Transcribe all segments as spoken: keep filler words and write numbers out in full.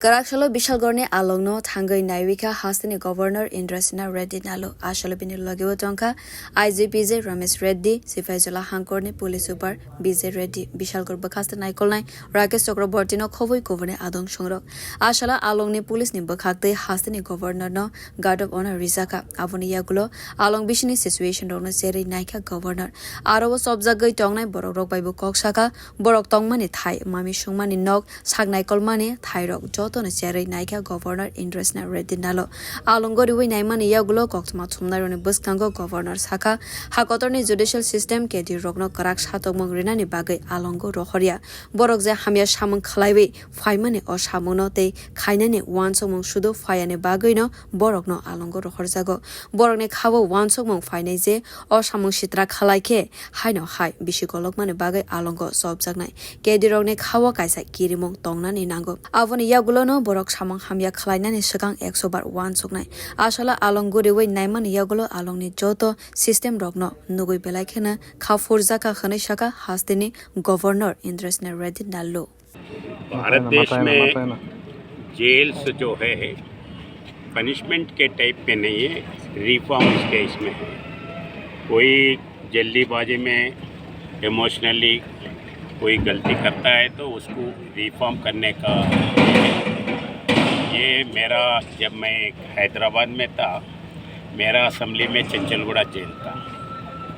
Kwraksalo Bishalgarhni alongno thangwi naiwi kha hasteni Governor Indrasena Reddy Nallu. Asalo bini logeo tongkha I G P J Ramesh Reddy, Sipaijola hangkorni Police Super B J Reddy, Bishalgarh bwkhaste naikolnai Rakesh Chakrabortino khobwi kubuni adong songrok. Asalo alongni police ni bwkhaktwi hasteni Governor no Guard of Honor rijakha. Aboni yagulo along bisini situation rokno cherwi naikha Governor. Aro o chopjagwi tongnai borok rok bai bo kok sakha, borok tongmani thai, mami sungmani nok, sak naikolmani thairok jotono cherwi naikha Governor Indrasena Reddy Nallu. Alongo riwi naimani yagulo koktwma thumnairokni bwskango Governor sakha, ha kotorni judicial system kedi rokno kwrak satokmung rinani bagwi alongo rohorya. Borok je hamya samung khlaiwi phaimani o samungno tei khainani uansukmung sudu phayani bagwino borokno alongo rohorjago. Borokni khao uansukmung phainai je o samung sitra khlai khe haino hai bisi kolokmani bagwi alongo chopjaknai. Kedirokni khao kaisa kirimung tongnani nango. Aboni yagulono borok samung hamya khlainani swkang ekso bar uansuknai. Asala along guriwi naimani yagulo alongni joto system rokno nugwi belai kheno kha phurjakha hwnwi sakha hasteni Governor Indrasena Reddy Nallu. Bharat देश में जेल्स जो है पनिशमेंट के टाइप पे नहीं है, रिफॉर्म्स के इसमें है। कोई जल्दीबाजी में इमोशनली कोई गलती करता है तो उसको रिफॉर्म करने का ये मेरा जब मैं हैदराबाद में था, मेरा असेंबली में चंचलगुड़ा जेल था।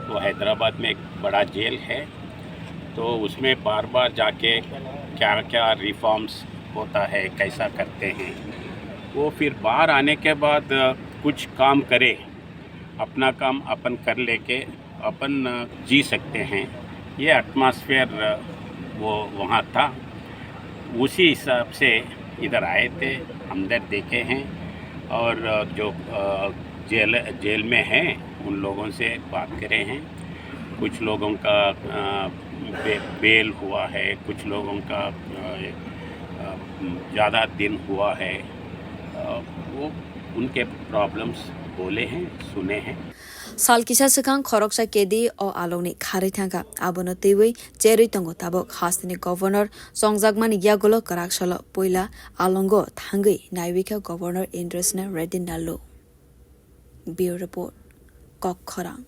वो हैदराबाद में एक बड़ा जेल है, तो उसमें बार बार जाके क्या क्या रिफॉर्म्स होता है, कैसा करते हैं, वो फिर बाहर आने के बाद कुछ काम करे, अपना काम अपन कर लेके अपन जी सकते हैं। ये एटमॉस्फेयर वो वहाँ था। उसी हिसाब से इधर आए थे, अंदर देखे हैं और जो जेल जेल में हैं उन लोगों से बात करे हैं। कुछ लोगों का बे, बेल हुआ है, कुछ लोगों का ज़्यादा दिन हुआ है। वो उनके प्रॉब्लम्स बोले हैं, सुने हैं। Sal kisa swkang khoroksa kedi o alongni kharwi thangkha. Abono twiwi cherwi tongo tabuk. Hasteni Governor chongjakmani yagulo kwraksalo puila alongo thangwi naiwi kha Governor Indrasena Reddy Nallu. Bureau Report, Kokkhorang.